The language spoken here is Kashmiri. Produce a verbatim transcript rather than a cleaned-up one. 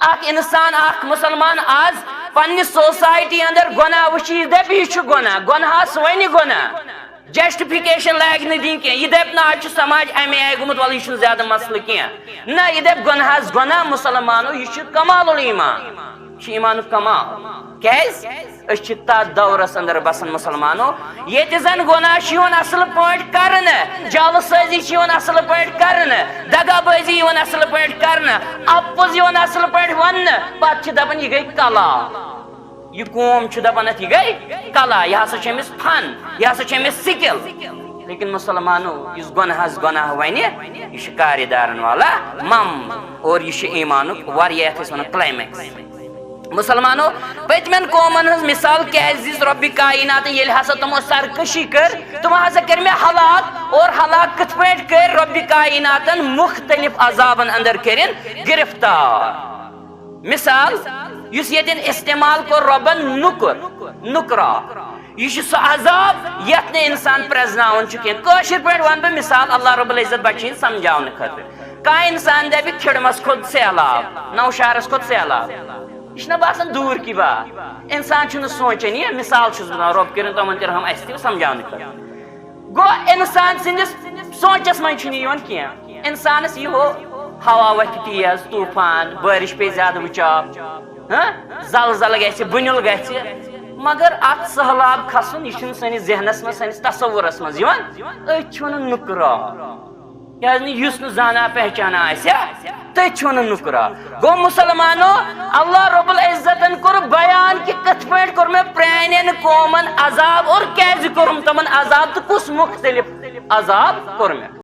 اکھ انسان، اکھ مسلمان آز پننہِ سوسایٹی اندر گۄناہ وٕچھِ، یہِ دپہِ یہِ چھُ گۄناہ، گۄناہس ونہِ گۄناہ، جسٹفکیشن لاگہِ نہٕ دِنۍ کینٛہہ۔ یہِ دپہِ نہٕ آز چھُ سماج امہِ آیہِ گوٚمُت، وَلہٕ یہِ چھُنہٕ زیادٕ مسلہٕ کینٛہہ۔ نہ، یہِ دپہِ گۄناہس گۄناہ، مسلمانو، یہِ چھُ کمال الایمان، یہِ چھُ ایمانُک کمال۔ کیازِ؟ أسۍ چھِ تتھ دورس اندر بسان، مسلمانو، ییٚتہِ زن گۄناہ چھِ یِوان اصل پٲٹھۍ کرنہٕ، جعل سٲزی چھِ یِوان اصل پٲٹھۍ کرنہٕ، دغا بٲزی یِوان اصل پٲٹھۍ کرنہٕ، اپُز یِوان اصل پٲٹھۍ وننہٕ، پتہٕ چھِ دپان، یہِ گٔے کلا۔ یہِ قوم چھُ دپان، اتھ یہِ گٔے کلا، یہِ ہسا چھُ أمِس فن، یہِ ہسا چھُ أمِس سکل۔ لیکن مسلمانو، یُس گۄناہس گۄناہ ونہِ، یہِ چھُ کارِ دارن والا مم، اور یہِ چھُ ایمانُک واریاہ، یتھ أسۍ ونان، کلایمیکس۔ مسلمانو، پٔتمٮ۪ن قومن ہٕنٛز مثال کیازِ دِژ رۄبِ کائناتن؟ ییٚلہِ ہسا تِمو سرکشی کٔر، تِمو ہسا کٔر مےٚ ہلاک۔ اور ہلاک کِتھ پٲٹھۍ کٔر؟ رۄبِ کائناتن مختلف عذابن اندر کٔرِن گرفتار۔ مثال، یُس ییٚتٮ۪ن استعمال کوٚر رۄبن، نُکُر، نُکرا۔ یہِ چھُ سُہ عذاب یتھ نہٕ انسان پرزناوان چھُ کینٛہہ۔ کٲشِر پٲٹھۍ ونہٕ بہٕ مثال، اللہ رب العزت بچٲیِن سمجھاونہٕ خٲطرٕ۔ کانٛہہ انسان دپہِ، کھِڑمس کھوٚت سیلاب، نوشہرس کھوٚت سیلاب۔ یہِ چھُنہ باسان دوٗر کی بات؟ انسان چھُنہٕ سونچان، یہِ مثال چھُس بہٕ دِوان، رۄب کٔرِن تِمن تہِ رحم، اسہِ تہِ سمجھاونہٕ خٲطرٕ۔ گوٚو، انسان سٕنٛدِس سونچس منٛز چھُنہٕ یِوان کینٛہہ۔ انسانس یی ہو ہوا وۄتھِ تیز، طوفان، بٲرِش پیٚیہِ زیادٕ وٕچاب، ہاں، زلزلہٕ گژھِ، بُنِل گژھِ، مگر اتھ سہلاب کھسُن، یہِ چھُنہٕ سٲنِس ذہنس منٛز، سٲنِس تصورس منٛز یِوان۔ أتھۍ چھِ ونان نُکرا۔ کیازِ نہٕ، یُس نہٕ زانا پہچانا آسہِ، تٔتھۍ چھِ ونان نُکرا۔ گوٚو مسلمانو، اللہ رب العزتن کوٚر بیان کہِ کِتھ پٲٹھۍ کوٚر مےٚ پرانٮ۪ن قومن عذاب اور کیازِ کوٚرُم تِمن عذاب تہٕ کُس مختلف عذاب کوٚر مےٚ۔